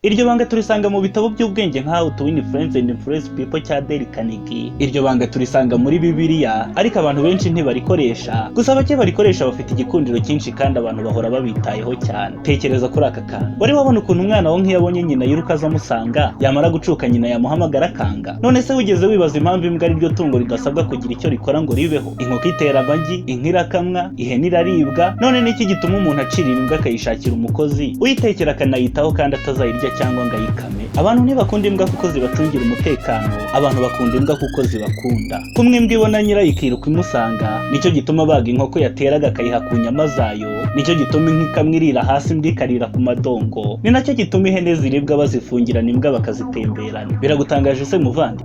Iryo banga turisanga mu bitabo by'ubwenge nka How to Win Friends and Influence People cya Dale Carnegie. Iryo banga turisanga muri Bibiliya, ariko abantu benshi ntibarikoresha. Gusa bake barikoresha bafite igikundiro cyinshi kandi abantu bahora babitayeho cyane. Tekereza kuri aka kantu: wari wabona ukuntu umwana wo nk'iyo abonye nyina yiruka aza amusanga, yamara gucuka nyina yamuhamagara akanga? None se wigeze wibaza impamvu imbwa ari ryo tungo ridasabwa kugira icyo rikora ngo ribeho? Inkoko itera amagi, inka irakamwa, ihene iraribwa. None niki gituma umuntu acirira imbwa akayishakira umukozi uyitekera akanayitaho kandi atazayirya cyangwa ngo ayikame? Abantu ntibakunda imbwa kuko zibacungira umutekano, abantu bakunda imbwa kuko zibakunda. Kumwe imbwa ibona nyirayo ikiruka imusanga, nicyo gituma baga inkoko yateraga akayiha ku nyama zayo, nicyo gituma inka ikamwa irira hasi, imbwa ikarira ku madongo, ni nacyo gituma ihene ziribwa bazifungirana, imbwa bakazitemberana. Biragutangaje se muvandi?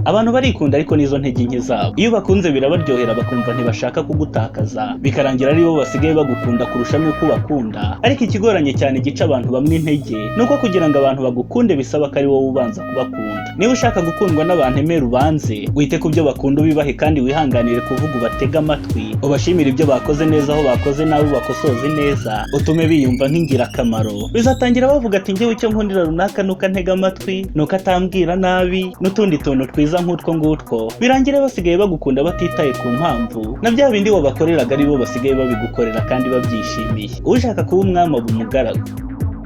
Abantu barikunda, ariko nizo ntege nke zabo. Iyo bakunze birabaryohera, bakumva ntibashaka kugutakaza, bikarangira ari bo basigaye bagukunda kurusha n'uko ubakunda. Ariko ikigoranye cyane gica abantu bamwe intege ni uko kugira ngo abantu bagukunde bisaba ko ari wowe ubanza kubakunda. Niba ushaka gukundwa n'abantu, emera ubanze wite ku byo bakunda, ubibahe kandi wihanganire kuvuga, ubatege amatwi, ubashimire ibyo bakoze neza, aho bakoze nabi ubakosoze neza, utume biyumva nk'ingirakamaro. Bizatangira bavuga ati: "Njyewe icyo nkundira runaka nuko antega amatwi, nuko atambwira nabi", n'utundi tuntu twiza nk'utwo ngutwo. Birangire basigaye bagukunda batitaye ku mpamvu, na bya bindi wabakoreraga ari bo basigaye babigukorera kandi babyishimiye. Ushaka kuba umwami aba umugaragu.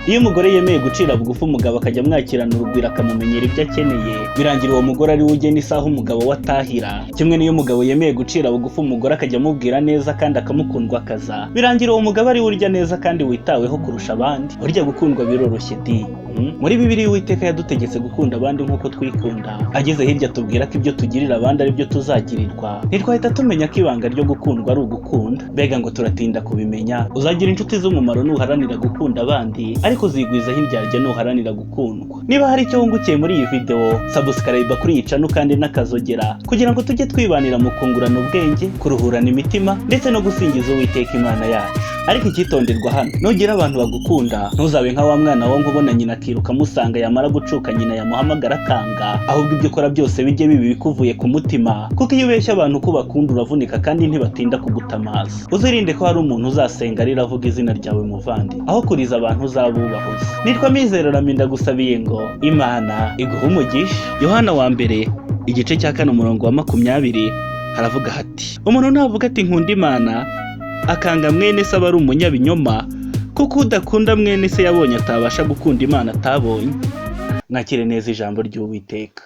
Iyo umugore yemeye gucira bugufi umugabo, akajya amwakirana urugwiro, akamumenyera ibyo akeneye, birangira uwo mugore ari we ugena isaha umugabo we atahira. Kimwe n'iyo umugabo yemeye gucira bugufi umugore, akajya amubwira neza kandi akamukundwa akaza, birangira uwo mugabo ari we urya neza kandi witaweho kurusha abandi. Burya gukundwa biroroshye di. Muri Bibiliya Uwiteka yadutegetse gukunda abandi nk'uko twikunda. Ageze hirya tubwira ko ibyo tugirira abandi ari byo tuzagirirwa. Ntitwahita tumenya ko ibanga ryo gukundwa ari ugukunda? Mbega ngo turatinda kubimenya! Uzagira inshuti z'umumaro nuharanira gukunda abandi, ariko uzigwizaho indyarya nuharanira gukundwa. Niba hari icyo wungukiye muri iyi video, subscribe kuri iyi channel kandi n'akazogera, kugira ngo tujye twibanira mu kungurana ubwenge, kuruhurana imitima ndetse no gusingiza Uwiteka Imana yacu. Ariko icyitonderwa hano: nugira abantu bagukunda, ntuzabe nka wa mwana wo ubona nyina akiruka amusanga, yamara gucuka nyina yamuhamagara akanga. Ahubwo ibyo ukora byose bijye biba ibikuvuye ku mutima, kuko iyo ubeshya abantu ko bakunda uravunika kandi ntibatinda kugutamaza. Uzirinde ko hari umuntu uzasenga arira avuga izina ryawe muvandi. Aho kuriza abantu uzabubahuza. Nitwa Mizero Rami, ndagusabiye ngo Imana iguhe umugisha. Yohana wa mbere igice cya 4 umurongo wa 20 haravuga hati: "Umuntu navuga ati 'Nkunda Imana,' akanga mwene se, aba ari umunyabinyoma, kuko udakunda mwene se yabonye atabasha gukunda Imana atabonye." Mwakire neza ijambo ry'Uwiteka.